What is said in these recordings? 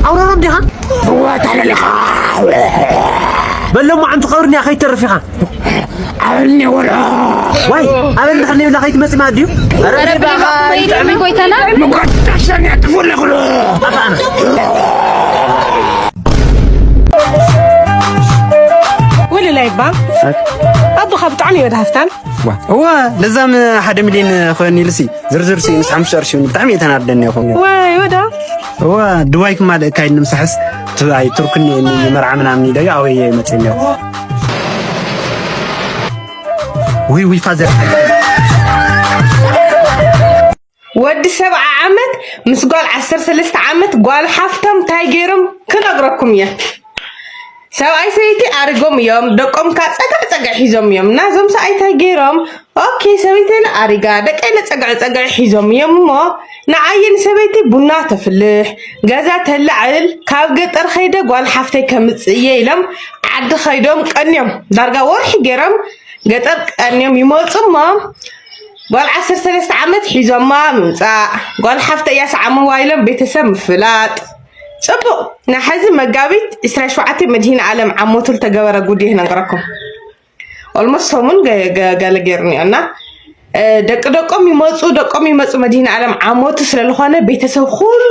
ኣውራራም ዲኻ? እወ፣ ታደሊኻ። በለሞ ዓምቲ ቀብርንያ ከይትተርፍ ኢኻ። ኣበልኒ ወልዖ። ዋይ፣ ኣበል እንድሕር ንብላ ከይትመጽእ ማለት ድዩ? ኧረ ኧረ ባኻ፣ ብሌባ ይጥዕም። ይጥዕም ጎይታና። መጓዳሻን ያጥፉ ለኽሉ። ጠፋእና። ወለላይ እባ። ኣቦኻ ብጣዕሚ እዩ ወደ ሃፍታም። ዋ፣ እዋ፣ ለዛም ሓደ ሚልዮን ኾኒ ኢልሲ፣ ዝርዝር ሲ ምስ ሓሙሽተ ቅርሺ ብጣዕሚ እየ ተናደኒ ይኾን። ወይ ወዳ። እዋ፣ ድባይ ክማልእ ካይድ ንምሳሕስ፣ ትባይ ቱርክኒ የኒ መርዓ ምናምን ኢለዮ፣ ኣወየ ይመጽእኒ። ውይ፣ ውይ፣ ፋዘር። ወዲ ሰብዓ ዓመት ምስ ጓል ዓሰርተ ሰለስተ ዓመት ጓል ሓፍቶም ታይ ገይሮም ክነግረኩም እየ። ሰብኣይ ሰበይቲ ኣሪጎም እዮም፣ ደቆም ከኣ ጸግዕ ጸግዕ ሒዞም እዮም። ናዞም ሰብኣይ ታይ ገይሮም? ኦኬ፣ ሰበይተይ ኢለ ኣሪጋ፣ ደቀይ ኢለ ጸግዕ ጸግዕ ሒዞም እዮም እሞ፣ ንዓየ ንሰበይቲ ቡና ተፍልሕ፣ ገዛ ተላዕል፣ ካብ ገጠር ኸይደ ጓል ሓፍተይ ከምጽእ እየ ኢሎም ዓዲ ኸይዶም ቀንዮም። ዳርጋ ወርሒ ገይሮም ገጠር ቀንዮም ይመጹ እሞ፣ ጓል ዓሰርተ ሰለስተ ዓመት ሒዞማ ምምጻእ፣ ጓል ሓፍተይ እያ ሰዓምዋ ኢሎም ቤተሰብ ምፍላጥ። ጽቡቕ፣ ናይ ሕዚ መጋቢት ዕስራን ሸውዓተን መድሂነ ኣለም ዓሞቱ ዝተገበረ ጉድ እየ ክነግረኩም። ኦልሞስት ሰሙን ገ-፣ ገ-፣ ገለ ገይሩ እኒኦ እና፣ እ፣ ደቂ ደቆም ይመጹ፣ ደቆም ይመጹ መድሂነ ኣለም ዓሞቱ ስለ ዝኾነ ቤተሰብ ኩሉ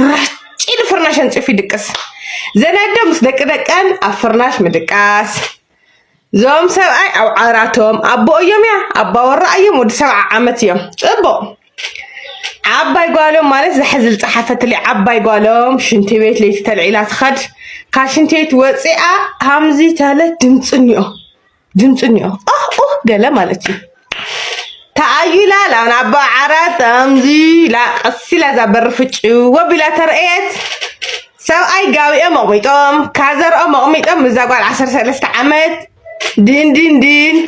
ራጭ ኢሉ ፍርናሽ ኣንጺፉ ይድቅስ። ዘን ኣደ ምስ ደቂ ደቀን ኣብ ፍርናሽ ምድቃስ። እዞም ሰብኣይ ኣብ ዓራቶም ኣቦ እዮም እያ፣ ኣባወራ እዮም፣ ወዲ ሰብዓ ዓመት እዮም። ጽቡቕ። ዓባይ ጓሎም ማለት ዛሕዚ ዝጸሓፈትለይ ዓባይ ጓሎም ሽንቲ ቤት ለይቲ ተልዒላ ትኸድ። ካብ ሽንቲ ቤት ወጺኣ ሃምዚ ተለት ድምጺ እኒኦ። ድምጺ እኒኦ። ኦህ፣ ኦህ፣ ገለ ማለት እዩ። ተኣዩ ኢላ፣ ላ ናባ ዓራት ሃምዚ ኢላ፣ ቀስ ኢላ እዛ በሪ ፍጭው ኣቢላ ተረእየት። ሰብኣይ ጋቢኦም ኣቕሚጦም፣ ካዘርኦም ኣቕሚጦም፣ እዛ ጓል ዓሰርተ ሰለስተ ዓመት፣ ዲን፣ ዲን፣ ዲን።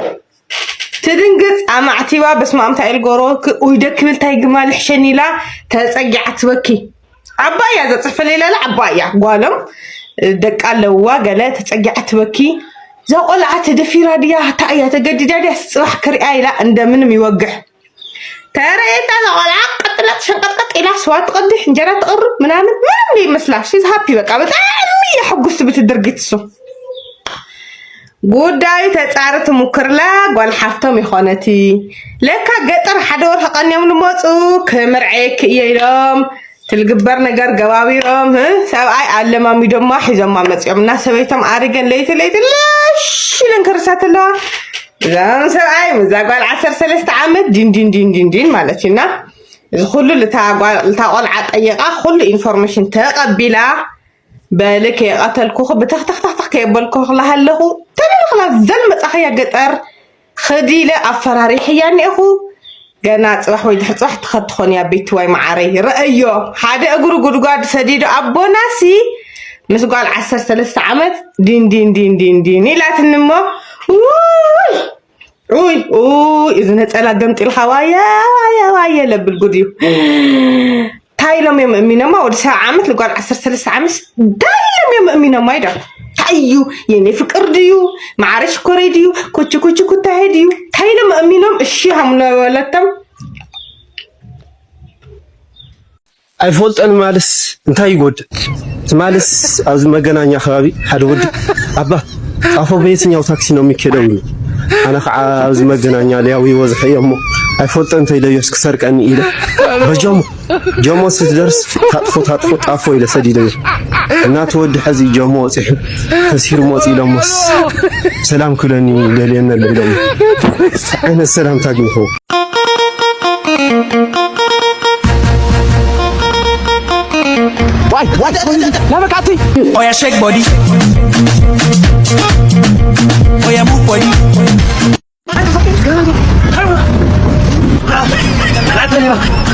ትድንግጽ ኣማዕቲባ፣ በስመ ኣብ እንታይ ኢል ጎሮ፣ ክ-፣ ኡይ ደክብል ታይ ግማል ሕሸኒ ኢላ፣ ተጸጊዓ ትበኪ። ዓባይ እያ ዘጽፈለይ ኢላ፣ ዓባይ እያ። ጓሎም፣ እ፣ ደቃ ኣለውዋ፣ ገለ ተጸጊዓ ትበኪ። እዛ ቆልዓ ተደፊራ ድያ፣ እንታይ እያ ተገዲዳ ድያ፣ ጽባሕ ክሪኣ ኢላ፣ እንደምንም ይወግሕ። ተረየታ እዛ ቆልዓ፣ ቀጥላ ትሸንቀጥቀጥ ኢላ፣ ስዋ ትቐድሕ፣ እንጀራ ትቕርብ፣ ምናምን፣ ምንም ዘይመስላ። She's happy በቃ፣ ብጣዕሚ እያ ሕጉስቲ ብቲ ድርጊት እሱ። ጉዳዩ ተጻሪ ትሙክርላ ጓል ሓፍቶም ይኾነቲ። ለካ ገጠር ሓደ ወርሒ ቀንዮም ንመጹ፣ ክምርዐየኪ እየ ኢሎም፣ ትልግበር ነገር ገባቢሮም፣ ህ፣ ሰብኣይ ኣለማሚዶማ ሒዞማ መጺኦም። እና ሰበይቶም ኣሪገን ለይቲ ለይቲ ልሽ ኢለን ክርሳ ተለዋ። እዞም ሰብኣይ፣ እዛ ጓል ዓሰርተ ሰለስተ ዓመት ዲን ዲን ዲን ዲን ዲን ማለት እዩ። እና እዚ ኩሉ ልታ ጓል፣ ልታ ቆልዓ ጠይቓ፣ ኩሉ ኢንፎርሜሽን ተቐቢላ፣ በሊ ከየቐተልኩኺ፣ ብተኽተኽተኽተኽ ከየበልኩኺ ከለኹ፣ ተመልኽላ ዘልመጻኽያ ገጠር ኽዲ ኢለ ኣፈራሪሐያ እኒኤኹ። ገና ጽባሕ ወይ ድሕሪ ጽባሕ ትኸድ ትኾን እያ ቤትዋይ መዓረይ። ረኣዮ፣ ሓደ እግሩ ጉድጓድ ሰዲዱ ኣቦናሲ ምስ ጓል ዓሰርተ ሰለስተ ዓመት ዲን ዲን ዲን ዲን ዲን ኢላትኒ እሞ፣ ውይ! ኡይ፣ ኡይ፣ እዚ ነጸላ ገምጢልካ ዋየ፣ ዋየ፣ ዋየ ለብል ጉድ እዩ። ታይ ኢሎም እዮም እሚኖማ? ወዲ ሰብዓ ዓመት ንጓል ዓሰርተ ሰለስተ ዓመት ታይ ኢሎም እዮም እሚኖማ? ይዳ ታይ እዩ? የኔ ፍቅር ድዩ? ማዕረ ሽኮረይ ድዩ? ኩቺ ኩቺ ኩታሄ ድዩ? ታይ ኢሎም እሚኖም? እሺ ሃምኖ በለቶም። ኣይፈልጦን ማልስ እንታይ ይጎድእ? ትማልስ ኣብዚ መገናኛ ከባቢ ሓደ ወዲ፣ "ኣባ፣ ጣፎ በየትኛው ታክሲ ነው የሚኬደው?" ይሉ። ኣነ ከዓ ኣብዚ መገናኛ ሊያዊ ወዝሐ እየ እሞ ኣይፈልጦን እንተ ኢለዮስ ክሰርቀኒ ኢለ በጆሞ፣ ጆሞ ስትደርስ ታጥፎ ታጥፎ ጣፎ ኢለ ሰዲደዮ። እናተወዲ ሐዚ ጆሞ ወፂሑ ተሲሩ መፂ ኢሎሞስ ሰላም ክብለኒ ደልየኒ ኣሎ ኢሎሞ። እንታይ ዓይነት ሰላምታ ግን ይኸውን? Why? Why? Never got it. Oh yeah, shake body. Oh yeah, move body.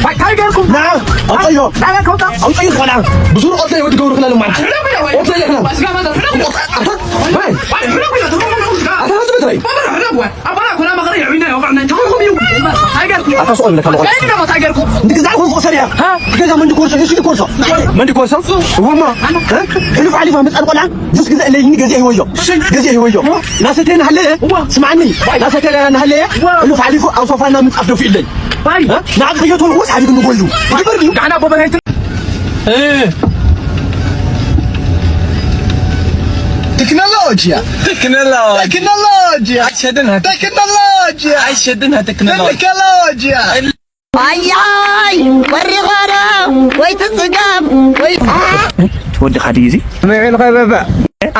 Why, tiger, come. Nah, I'll tell you. Tiger, come down. I'll tell you what now. ብዙ ርቆት ላይ ወዲ ገብሩ ክላል ማለት። Hey. ኣታ ስኦል ለካ መቐለ። ንግዛዕ ኮን ኮሰር እያ። ገዛ መንዲ ኮርሶ፣ እሱ ኮርሶ። መንዲ ኮርሶ? እወማ። ሕሉፍ ሓሊፋ መጻል ቆልዓ፣ ጁስ ግዛእ ለይኒ ገዚአ ይወዮ። ገዚአ ይወዮ። ናሰተ ናህለ፣ ስማዕኒ። ናሰተ ናህለ፣ ሕሉፍ ሓሊፉ ኣብ ሶፋና ምንጻፍ ደፊኡ ኣለይ። ንዓብ ተየቶ ወስ ሓዲግ ንጎዩ። ግበር ድዩ? ጋዕና ቦበረይት። እ። Tecnologia. Tecnologia. Tecnologia. Ai, shedden ha. Tecnologia. Ai, shedden ha, tecnologia. Tecnologia. Ai, ai, ወሪኾረም፣ ወይ ትጽገም፣ ወይ ትወድኻ ድዩ እዚ? ምዕል ኸበባ።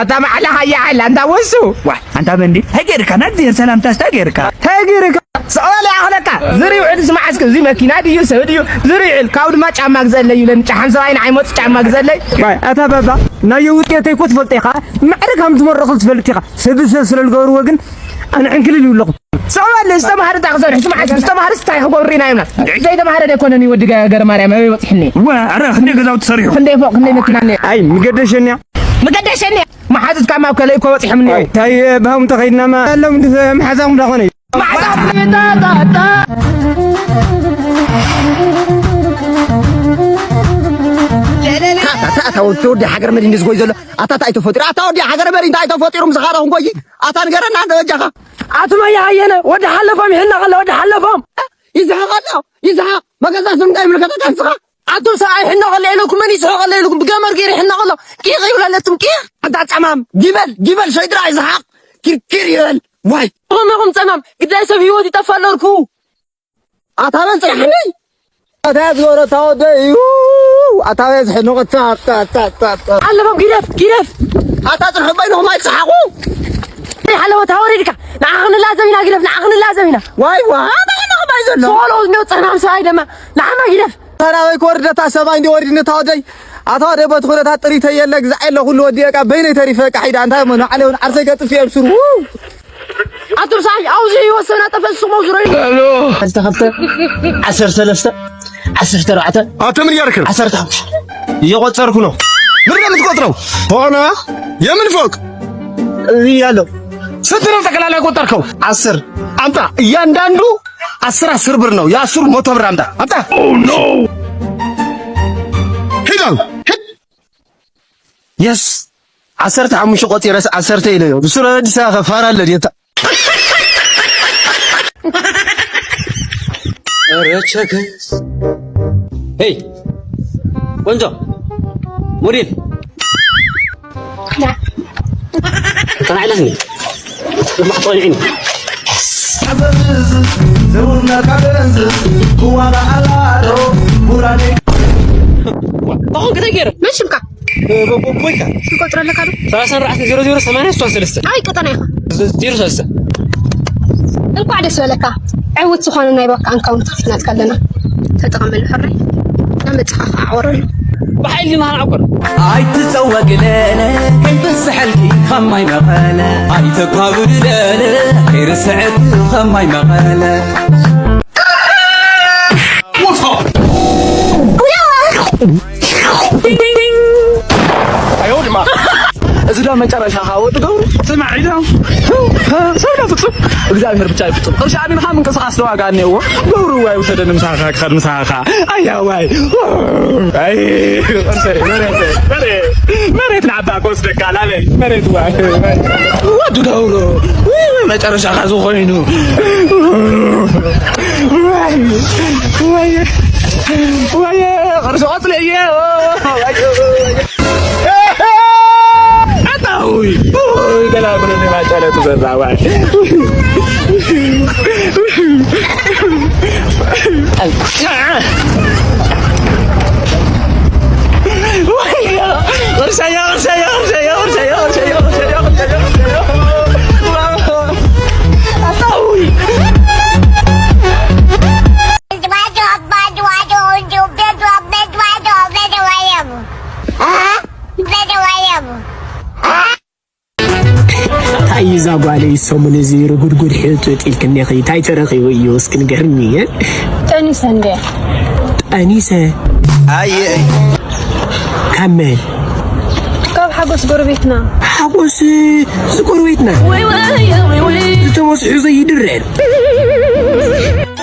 ኣታ ማዕላ ሃያ ሓላ፣ ኣንታ ወሱ። ዋ፣ ኣንታ መንዲ። ሃይ ጌርካ፣ ናት ዜር ሰላምታ ስታ ጌርካ። ሃይ ጌርካ። ሰኦል ይኣኽለካ። ዝርይዕል ስማዕ እስኪ፣ እዚ መኪና ድዩ፣ ሰብ ድዩ? ዝርይዕል። ካብኡ ድማ ጫማ ግዘለይ ይብለኒ። ጫሓን ሰብኣይ ንዓይ መፁ ጫማ ግዘለይ። ዋይ፣ ኣታ ባባ፣ ናዮ ውጤተይ እኮ ትፈልጦ ኢኻ። ማዕረ ከም ትመረቑ ትፈልጥ ኢኻ። ሰብ ሰብ ስለ ዝገብርዎ ግን ኣነ ዕንክልል ይብለኹም። ሰብኣይ ዝተምሃረ እንታይ ክሰርሕ? ስማዕ እስኪ፣ ዝተምሃረ እንታይ ክገብር ኢና ኢልና? ዘይተምሃረ ዶ ኣይኮነን እዩ ወዲ ገ-፣ ገረ ማርያም፣ ኣበይ በፂሕኒ? ወ-፣ ኣረ፣ ክንደይ ገዛውቲ ሰሪሑ? ክንደይ ፎቕ፣ ክንደይ መኪና እኒኦ? ኣይ፣ ምገደሸንያ። ምገደሸንያ? መሓዙትካ ማብ ከለይ እኮ በፂሖምኒ። ኣይ፣ እንታይ፣ ብሃም ተኸይድናማ፣ ኣሎም እንዲ መሓዛኹም ዳኾነ እዩ። ኣታ፣ ኣታ፣ ኣታ፣ ወዲ፣ ወዲ ሃገር መድን ዝጎይ ዘሎ። ኣታ፣ እንታይ ተፈጢሩ? ኣታ፣ ወዲ ሃገር መድን እንታይ ተፈጢሩ? ምስ ኻረኹም ጎይ። ኣታ፣ ንገረና፣ እንደ በጃኻ። ኣቱም ኣያ ሃየነ፣ ወዲ ሓለፎም ይሕና ከሎ፣ ወዲ ሓለፎም። ይዝሓቕ ኣሎ፣ ይዝሓቕ። መገዛ ስም እንታይ ይምልከተካ ንስኻ? ኣቱም ሰብኣይ ይሕና ከሎ ኢለኩም፣ መን ይስሕቕ ኣሎ ኢለኩም፣ ብገመድ ገይሩ ይሕና ከሎ፣ ቂቕ ይብሉ ኣለቱም፣ ቂቕ። ኣታ ጸማም፣ ጊበል፣ ጊበል፣ ሸይድራ ይዝሓቕ። ኪርኪር ይበል። ዋይ። ቁም ኢኹም ጸማም፣ ግዳይ ሰብ ህይወት ይጠፋ ኣለርኩ። ኣታ መን ጽናሕኒ? ኣታ ዝወረ ታወደ እዩ። ኣታ ወይ ዝሕንቕ፣ ኣታ፣ ኣታ፣ ኣታ፣ ኣታ፣ ኣታ። ኣለፎም፣ ጊደፍ፣ ጊደፍ። ኣታ ጽንሑ በይንኹም ኣይትስሓቑ። ሓለወ ታወሪድካ። ንዓ ክንላዘብ ኢና፣ ጊደፍ፣ ንዓ ክንላዘብ ኢና። ዋይ፣ ዋይ፣ ኣታ ክንደቕ ባይ ዘሎ። ሶሎ እንዶ ጸናም ሰብኣይ ደማ። ንዓማ ጊደፍ። ኣታ ናበይ ክወርድ፣ ኣታ ሰብኣይ እንዲ ወሪድኒ፣ ኣታ ወደይ። ኣታ ወደይ፣ በቲ ኩነታት ጥሪተይ የለ፣ ግዛዕ የለ፣ ኩሉ ወዲኤ፣ በቃ በይነይ ተሪፈ፣ በቃ ሒዳ፣ እንታይ እሞ፣ ንዓለይ እውን ዓርሰይ ገጥፍ እየ፣ ብስሩ። ኣቱም ሰብኣይ፣ ኣብዚ ህይወት ሰብና ጠፈስ ስሞ ዝረዩ። ሄሎ። ዓሰርተ ክልተ፣ ዓሰርተ ሰለስተ፣ ዓሰርተ ኣርባዕተ፣ ኣንተ ምን እያደረክ ነው? ዓሰርተ ሓሙሽተ። እየቆጸርኩ ነው። ምንድን ነው የምትቆጥረው? ፎቅ ነው። የምን ፎቅ? እዚህ ያለው። ስንት ነው ጠቅላላ የቆጠርከው? አስር። አምጣ። እያንዳንዱ አስር አስር ብር ነው። የአስሩ መቶ ብር አምጣ። አምጣ። Oh no! ሂድ አሁን። ሂድ። የስ። ዓሰርተ ሓሙሽተ ቆጺረስ ዓሰርተ ኢለዮ። ብስረ ኣዲስ ኣበባ ፋራ ኣለ ድየታ። ኧረ ቸከስ። ሄይ፣ ቆንጆ ሞዴል። ተናዕለስኒ። ጽቡቕ ጸኒዕኒ። ኣኹም ክተይ ገይረ? መን ሽምካ? ቦይካ። ትቆጽሮ ኣለካ ዶ? ሰላሳ ኣርባዕተ ዜሮ ዜሮ ሰማንያ ሰለስተ። ኣይ፣ ቀጠና ኢኻ። ዜሮ ሰለስተ። እንኳዕ ደስ በለካ። ዕውት ዝኾነ ናይ ባንክ ኣካውንት ክፍትናልካ ኣለና። ተጠቐመሉ ሕራይ። እናመጻኻ ከዓ ኣዕወረሉ። ብሓይሊ መሃር ዓቆር። ኣይትጸወግለለ ከይርስሐልኪ ከማይ መቐለ። ኣይተኳብድለለ ከይርስዐኪ ከማይ መቐለ። እዚ ዶ መጨረሻ ኻ ወዲ ገብሩ? ስማዕ ኢሎም። ሰብ ዶ ፍጹም? እግዚኣብሔር ብቻ እዩ ፍጹም። ቅርሺ ኣሚንኻ ምንቅስቓስ ዶ ዋጋ እኒአዎ? ገብሩ ዋይ ውሰደኒ ምሳኻ ክኸድ ምሳኻ። ኣያ ዋይ። ኣይ፣ መሬት፣ መሬት፣ መሬት ንዓባ ክወስደካ ላበይ? መሬት ዋይ። ወዲ ገብሩ። ውይ፣ ውይ፣ መጨረሻ ኻ ዝኾይኑ። ዋይ፣ ዋይ፣ ዋይ፣ ቅርሺ ቆጽለ እየ። ኣታ፣ ውይ፣ ውይ፣ ገላ ብሎ ማጫለቱ ዘራባይ። እንታይ እዛ ጓለይ ሰሙን እዚ ርጉድጉድ ሕጥጥ ኢልክኒ ኢኺ? እንታይ ተረኺቡ እዩ? እስኪ ንገርኒ፣ እ? ጠኒሰ እንድየ። ጠኒሰ? ኣየ። ካብ መን? ካብ ሓጎስ ጎረቤትና። ሓጎስ፣ እዚ ጎረቤትና? ወይ፣ ወይ፣ ወይ፣ ወይ። ዝተመስሑ ዘይድረር።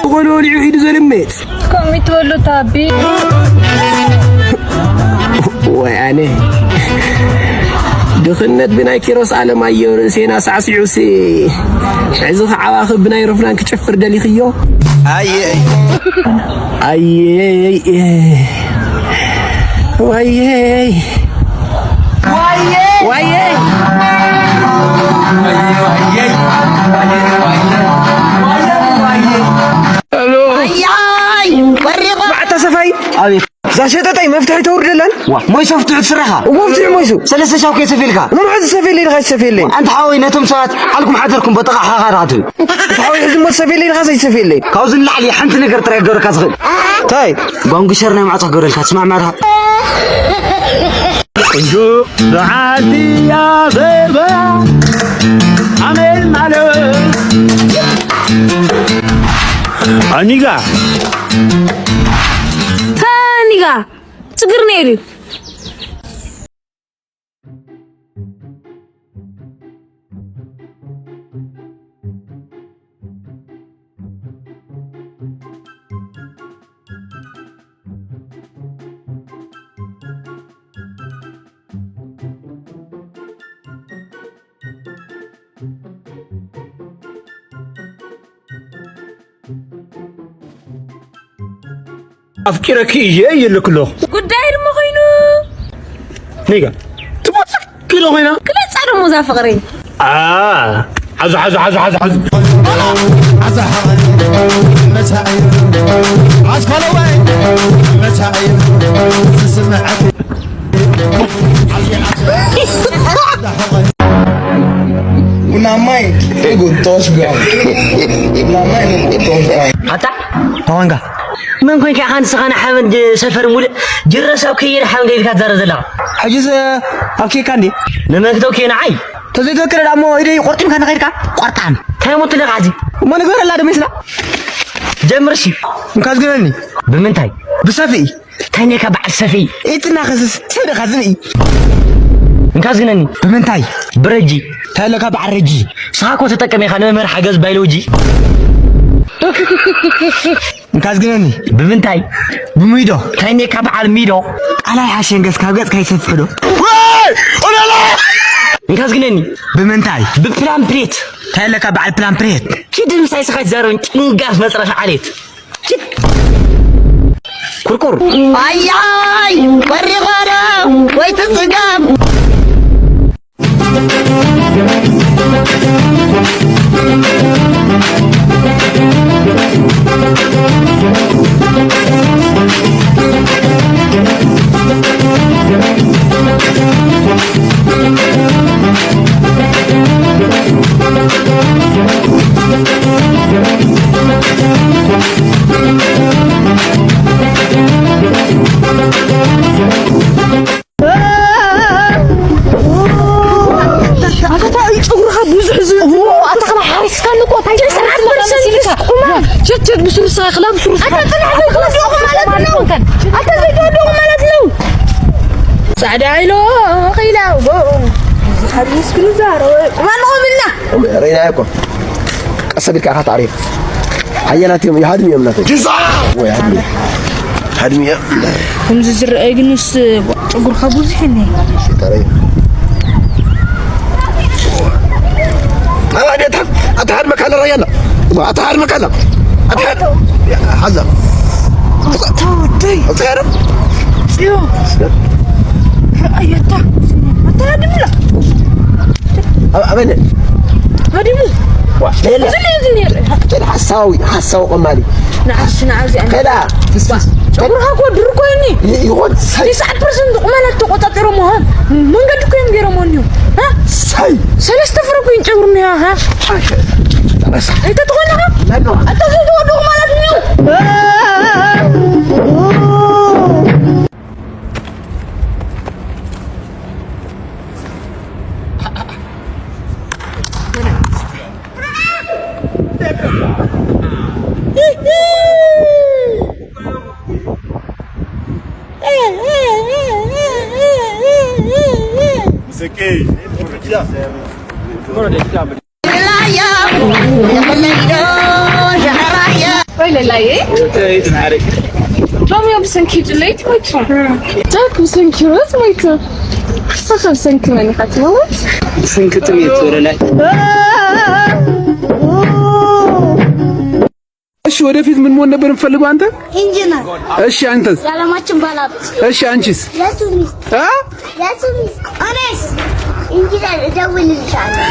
ብቆሎ ወሊዑ ኢዱ ዘልምጥ። ከምኡ ትበሉ ታቢ። ወይ ኣነ። ድኽነት ብናይ ኪሮስ ኣለማየሁ ርእሴና ሳዕሲዑሲ፣ ሕዚ ኸዓ ኣባኺ ብናይ ሮፍናን ክጨፍር ደሊኽዮ? ኣየ። ኣየ። ዋየ። ዋየ። ኣያይ፣ ወሪቑ። ማዕታ ሰፋይ። ኣቤት። እዛ ሸጠጠይ መፍትሒ ተውርደላን? ዋ፣ ሞይሶ ፍትሑ ትስራኻ? እሞ ፍትሑ ሞይሱ። ሰለስተ ሻው ከይሰፊልካ? እሞ ሕዚ ሰፊል ኢልካ ይሰፊለይ። ኣንታ ሓወይ፣ ነቶም ሰባት ዓልኩም ሓደርኩም በጥቓ ሓኻራት እዩ። እቲ ሓወይ፣ ሕዚ እሞ ሰፊል ኢልካ ዘይሰፊለይ። ካብዚ ንላዕሊ ሓንቲ ነገር ጥራይ ክገብረካ ዝኽእል። እንታይ? ጓንጉሸር ናይ ማዕጾ ክገብረልካ፣ ትስማዕ ማራ? ቆንጆ በዓልቲ ኣበባ ኣሜን ማለት ኣኒጋ ኣኒጋ ችግር ነይሩ። ኣፍቂረኪ እየ ይልክ ኣለኹ። ጉዳይ ድማ ኮይኑ። ኒጋ፣ ትቦ ኪሎ ኮይና። ክለጻ ደሞ እዛ ፍቕሪ። አ፣ ሓዙ፣ ሓዙ፣ ሓዙ፣ ሓዙ፣ ሓዙ። ኣስኳላዋይ፣ መታዩ፣ ዝስምዐኪ። ቡናማይ፣ ጉቶሽ ጋር። ቡናማይ፣ ጉቶሽ ጋር። ኣታ፣ ተዋንጋ። መን ኮንካ ኢኻ ንስኻ ንሓመድ ሰፈር ሙሉእ ጅረስ ኣብ ከይድ ሓመድ ኢልካ ትዛረብ ዘለኻ? ሕጂስ ኣብ ኬካ እንዴ? ንመን ክተውኬ ንዓይ? ተዘይተወከለ ደኣ እሞ ኢደይ ቆርጢምካ ንኸይድካ ቆርጣም። እንታይ እሞ ትልኻ ሕጂ? እሞ ንግበረላ ዶ መስላ? ጀምር እሺ። እንካ ዝግበኒ። ብምንታይ? ብሰፍኢ። እንታይ ነካ በዓል ሰፍኢ? ኢትና ኸስስ፣ ሰብ ደኻ ዝብኢ። እንካ ዝግነኒ። ብምንታይ? ብረጂ። እንታይ ለካ በዓል ረጂ? ንስኻ እኮ ተጠቀም ኢኻ ንመምህር ሓገዝ ባዮሎጂ። እንካ ዝግነኒ። ብምንታይ? ብሚዶ። እንታይ ኔካ በዓል ሚዶ? ቃላይ ሓሸንገስ ካብ ገጽካ ይሰፍሕ ዶ? ወይ! ኦላላ! እንካ ዝግነኒ። ብምንታይ? ብፕላምፕሌት። እንታይ ኣለካ በዓል ፕላምፕሌት? ኪድ ምሳይ ስኻ ትዛረብን ጭንጋፍ መጽረፊ ዓሌት። ኪድ። ኩርኩር። ኣያይ! ወሪቐረ! ወይ ትጽገም! ኣታ ጨጉርኻ ብዙሕ ዝብል እዎ፣ ኣታ ከላ ሓሪስካኒ እኮ፣ እንታይ ትሰርሕ ኣለኻ መሲልካ? ጀት ጀት ብስሩ ስኻ ክላ ብስሩ ስኻ። ኣታ ጽናሕ ዘይትወድቑ ማለት ነው። ኣታ ዘይትወድቑ ማለት ነው። ጻዕዳ ኢሎ ኸይላ፣ ሓሪስክኒ ዛሮ፣ ቁማልኹም እና። ሬና እኮ። ቀስ ኢልካ ኢኻ ተዕርዮ። ሓያላት እዮም፣ ይሃድሙ እዮም ናተይ። ወይ ሃድሙ። ሃድሙ እዮም። ከምዚ ዝረኣይ ግንስ ጨጉርካ ብዙሕ እኒ። ሽካረይ። ኣታ ሃድመካ ኣላ ራያና። ኣታ ሃድመካ ኣላ። ኣታ ሃድ-፣ ሓዛ። ተወደይ። ኣታ ሃድ-፣ ጽዮ። ረኣየታ። ኣታ ሃድምላ። ኣበ-፣ ኣበነ። ሃዲሙ። ዋ፣ ሌላ። ዝን፣ ዝን፣ ዝን። ሓሳዊ፣ ሓሳዊ ቀማሊ። ንዓስ፣ ንዓስ፣ ንዓስ። ከላ። ዋ፣ ጨጉርኻ እኮ ድርቆ እኒ። ይ-፣ ይኾን፣ ሳይ። ትስዓት ፐርሰንት ቁመና ተቆጻጺሮሞ፣ ሃ? መንገዲ እኮ እዮም ገይሮሞ እኒሁ። ሃ? ሳይ። ሰለስተ ፍረ እኮ እዮም ጨጉሩ እኒሃ፣ ሃ? ሳይ። ጠበሳ። ኣይተትኾነ፣ ሃ? ለሎ። ኣታ ዘይተወደቑ ማለት እኒሁ። ወይ ለላየ። ሎሚ ብሰንኪ ድለይት ሞይቱ። ጃክ ብሰንኪ ሮዝ ሞይቱ። ክሳኸ ብሰንኪ መን ኢኻ ትመውት? ብሰንኪ ጥሜት ወለላይ። እሺ፣ ወደፊት ምን መሆን ነበር የምትፈልገው አንተ? ኢንጂነር። እሺ፣ አንተስ? የዓለማችን ባለሀብት። እሺ፣ አንቺስ? የሱ ሚስት። አ? የሱ ሚስት። እኔስ? ኢንጂነር። እደውልልሻለሁ።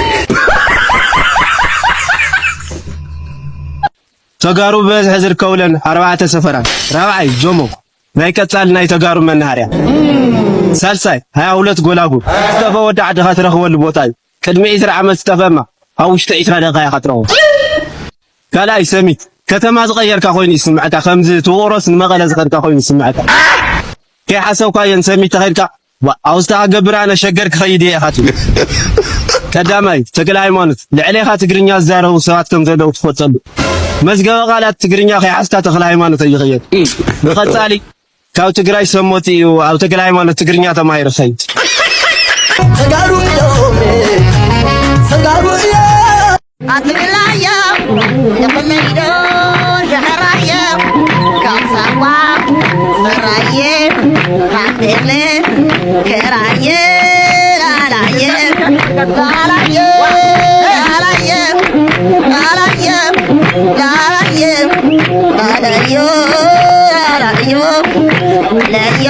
ተጋሩ ብበዝሒ ዝርከቡለን ኣርባዕተ ሰፈራት። ራብዓይ ጆሞ፣ ናይ ቀጻሊ ናይ ተጋሩ መናሃርያ። ሳልሳይ ሃያ ሁለት ጎላጉል፣ ዝጠፈ ወዲ ዓድኻ ትረኽበሉ ቦታ እዩ። ቅድሚ ዕስራ ዓመት ዝጠፈማ ኣብ ውሽጢ ዕስራ ደቂቃ ኢኻ ትረኽቦ። ካልኣይ ሰሚት፣ ከተማ ዝቐየርካ ኮይኑ ይስምዐካ፣ ከምዚ ትውቕሮስ ንመቐለ ዝኸድካ ኮይኑ ይስምዐካ። ከይሓሰብካዮን ሰሚት ተኸድካ፣ ዋ፣ ኣውስታ ክገብር ኣነ ሸገር ክኸይድ እየ ኢኻ ትብል። ቀዳማይ፣ ተክለ ሃይማኖት፣ ልዕሌኻ ትግርኛ ዝዛረቡ ሰባት ከም ዘለዉ ትፈልጠሉ። መዝገበ ቃላት ትግርኛ ከይሓዝካ ተክለ ሃይማኖት ኣይኽየድ። ንቐጻሊ፣ ካብ ትግራይ ሰብ መፂኡ ኣብ ተክለ ሃይማኖት ትግርኛ ተማሂሩ ኸይድ። ተጋሩ እዮም ተጋሩ እዮም ኣትብላዮ ንኹለይዶ ሸኸራዮ ካብ ሳዋ ሰራየ ካብ ቤለ ከራየ ላላየ ላላየ ላላየ ላላየ ላላየ ላላየ ላላየ ለዮ